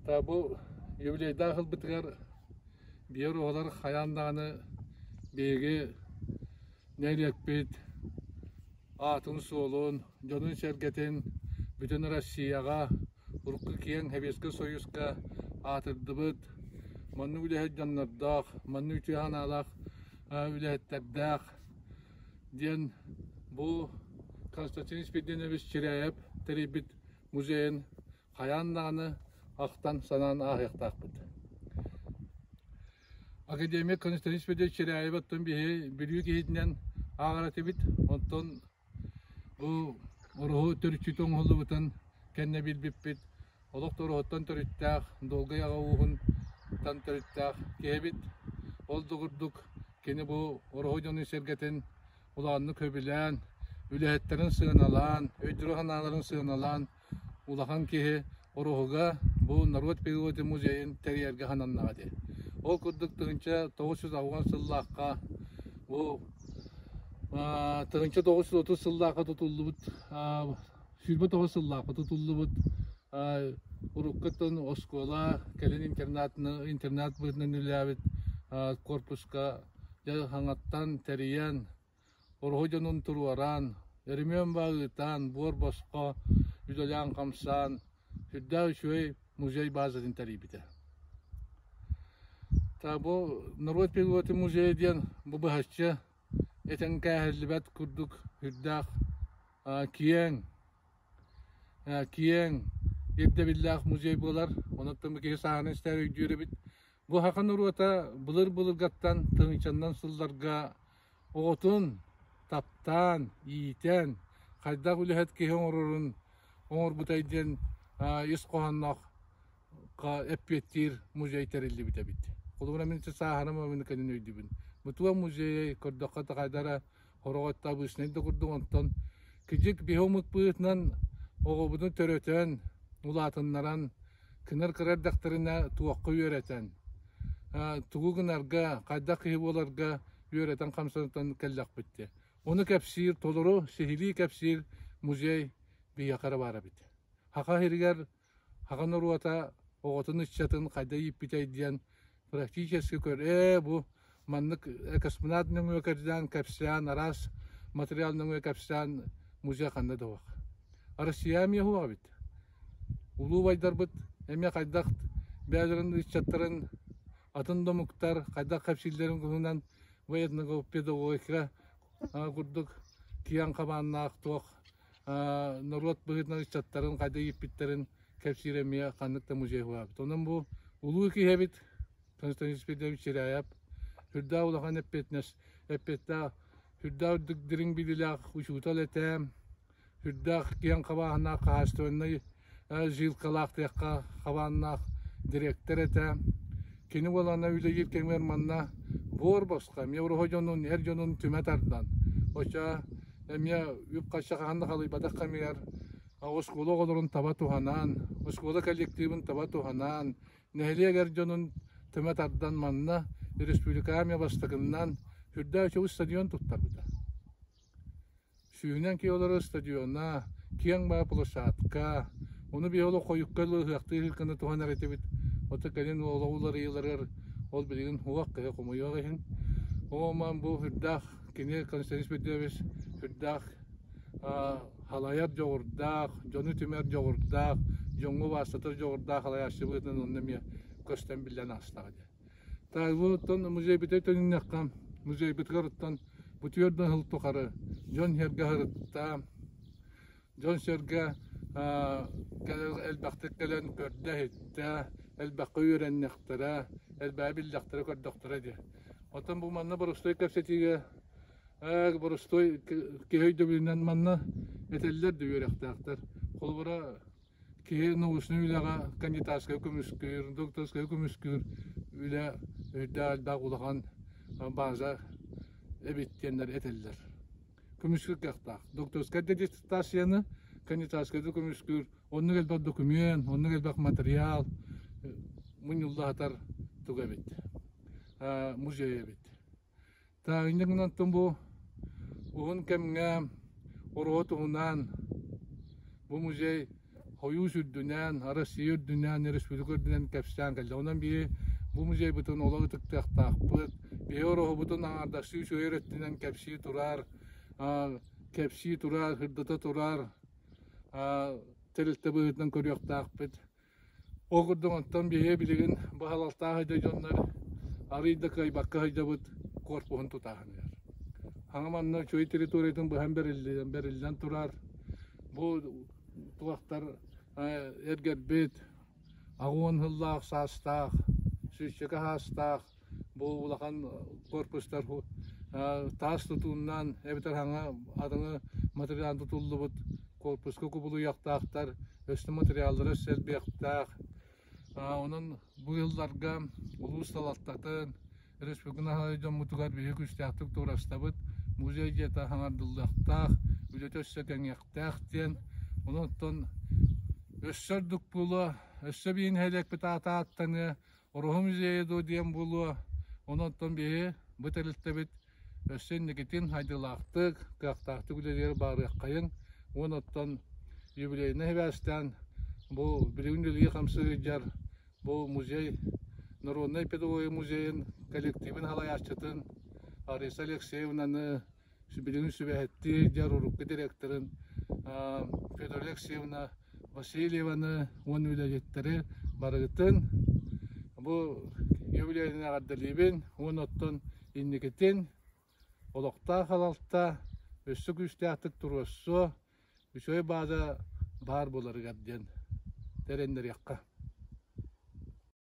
Та бу юбилейдаах ылбытыгар биир оҕолор хайаан даҕаны биһиги нэһилиэкпит аатын-суолун, дьонун-сэргэтин бүтүн Россияҕа, урукку киэҥ Сэбиэскэй Союзка аатырдыбыт, маннык үлэһит дьоннордоох, маннык үтүө санаалаах үлэһиттэрдээх диэн бу Константин Спиридонович Чиряев тэрийбит музейын хайаан даҕаны ахтан-санаан ааһыахтаахпыт. Академик Константин Спиридонович Чиряев оттон биһи Бүлүү киһитинэн ааҕар этибит. Онтон бу Ороһу төрүччүтэ оҥоһуллубутун кэннэ билбиппит. Олох да Ороһуттан төрүттээх, Долгай аҕа ууһунтан төрүттээх киһи эбит. Ол да курдук кини бу Ороһу дьонун-сэргэтин улаханнык сөбүлээн, үлэһиттэрин сыаналаан, өйдөрүн-санааларын сыаналаан улахан киһи Ороһуга бу норуот пилотын музейын тэрийэргэ сананнаҕа дии. Ол курдук 1980 сыллаахха бу 1930 сыллаахха тутуллубут 29 сыллаахха тутуллубут уруккуттан оскуола кэлин интернат интернат быһыытынан үлэлээбит корпуска дьэ хаҥаттан тэрийэн Ороһу дьонун туруоран, өрөмүөн баҕыытаан, буор босхо үлэлээн-хамсаан, сүрдээх үчүгэй музей базатын тэрийбитэ. Та бу норуот пилотын музейа диэн бу быһаччы этэн кээһиллибэт курдук сүрдээх киэҥ киэҥ ирдэбиллээх музей буолар. Онон киһи сааһынан истэр өйдүүр эбит. Бу саха норуота былыр-былыргаттан тыһыынчаннан сылларга оҕотун таптаан, иитэн, хайдах үлэһит киһи оҥорорун оҥорбутай диэн ис хоһоонноох эппиэттиир музей тэриллибит эбит. Холобура мин сааһырым мин кэлин өйдүүбүн. Бу туох музейай көрдөххө хайдара хороҕотто обычнай да курдук онтон кыдьык биһи омук быһыытынан оҕобутун төрөтөн, улаатыннаран, кынар кыра эрдэхтэринэ туохха үөрэтэн, тугу гынарга, хайдах киһи буоларга үөрэтэн хамсатан кэллэхпит дии. Ону кэпсиир, толору сиһилии кэпсиир музей биһиэхэ эрэ баар эбит. Саха сиригэр Саха норуота оҕотун ыччатын хайда ииппитэй диэн практически көр ээ бу маннык космонавт нөҥүө кэрдээн кэпсээн араас материал нөҥүө кэпсээн музей ханна да суох. Россия эмиэ суох эбит. Улуу убайдарбыт эмиэ хайдах бэйэлэрин ыччаттарын атын да омуктар хайдах кэпсииллэрин туһунан военного педагогика курдук киэҥ хабааннаах туох норуот быһыытынан ыччаттарын хайда ииппиттэрин кэпсиир эмиэ ханнык да музей суоҕа. Онон бу улуу киһи эбит Константин Спиридонович Чиряев сүрдээх улахан эппиэтинэс эппиэттээх сүрдээх үрдүк дириҥ билиилээх учуутал этэ сүрдээх киэҥ хабааһыннаах хаһаайыстыбаннай жилкалаах тыахха хабааннаах дириэктэр этэ. Кини буолана үлэлиир кэмигэр манна буор босхо эмиэ уруһуй дьонун, эр дьонун түмэ тардан, оча эмиэ үп-харчы хаһан да халыйбатах кэмигэр оскуола оҕолорун таба туһанан, оскуола коллективын таба туһанан, нэһилиэк эр дьонун түмэ тардан манна республика эмиэ бастакыннан сүрдээх үчүгэй стадион туттарбыта. Сүүһүнэн киһи олорор стадиона, киэҥ баа площадка, ону биһи олох хойукка дылы ыһыахтыыр гына туһанар этибит. Ото кэлин олох уларыйыыларыгар ол билигин уох киһи хомойуох иһин. Ооман бу сүрдээх кини Константин Спиридонович сүрдээх халайар дьоҕурдаах, дьону түмэр дьоҕурдаах, дьоҥҥо убаастатар дьоҕурдаах халайааччы быһыытынан онно эмиэ көстөн биллэн аастаҕа дии. Оттон музейбытыгар төнүннэххэ, музейбытыгар оттон бу түөрт сыл тухары дьон-сэргэ сырытта, дьон-сэргэ элбэхтик кэлэн көрдө-иһиттэ, элбэххэ үөрэннэхтэрэ, элбэҕи биллэхтэрэ, көрдөхтөрө диye. Оттон бу манна боростуой кэпсэтиигэ боростуой киһи өйдөбүлүнэн манна этэллэр да үөрэхтээхтэр. Холобура, Киһи научнай үлэҕэ кандидатскай көмүскүүр, докторскай көмүскүүр үлэ үрдээх элбэх улахан база эбит диэннэр этэллэр. Көмүскүүр кыахтаах. Докторскай да диссертацияны, кандидатскай да көмүскүүр, оннук элбэх документ, оннук элбэх материал мунньулла сытар туга эбит, музей эбит. Таайынньык гынан бу уһун кэмҥэ Ороһу туһунан бу музей Хойуус үрдүнэн, Россия үрдүнэн, республика үрдүнэн кэпсээн кэллэ. Онон биһи бу музейбытын олох ытыктыахтаахпыт. Биһи ороһубутун аҥаардастыы үчүгэй өттүнэн кэпсии турар, кэпсии турар, сырдата турар тэрилтэ быһыытынан көрүөхтээхпит. Ол курдук онтон биһиги билигин баһылалтаах идэ дьоннор арыый да кыайбакка сылдьабыт корпуһун тутааһыныгар. Хаҥа манна үчүгэй территориятын быһан бэриллэн, бэриллэн турар. Бу туохтар эргэрбит, аҕуон сыллаах саастаах, сүүсчэкэ саастаах бу улахан корпустар таас тутуунан эбэтэр хаҥа атыҥы материал тутуллубут корпуска кубулуйуохтаахтар, өссө материаллара өссө элбиэхтээх. Онон бу ыалларга улуус салалтатын, республика дьоммутугар биһиги күүстээхтик туорастабыт, музей дьиэтэ хаҥардыллыахтаах, үлэтэ өссө кэҥиэхтээх диэн. Онон оттон өссө ордук буолуо, өссө биир нэһилиэкпит аата ааттаныа, Ороһу музейа дуо диэн буолуо. Онон оттон биһи бу тэрилтэбит өссө инникитин хайдыылаахтык, кыахтаахтык үлэлиир баарыаххайыҥ. Уон оттон юбилейнай сибээстээн бу билигин үлэлии-хамсыы сылдьар бу музей народнай педагогия музейын коллективын салайааччытын Лариса Алексеевнаны билигин сүбэһиттии дьар урукку директорын Федора Алексеевна Васильеваны уонна үлэһиттэри барыгытын бу юбилейынан эҕэрдэлиибин уонна оттон инникитин олохтоох халалта өссө күүстээхтик туруорсуо, үчүгэй бааза баар буоларыгар диэн тэрэннэриэххэ.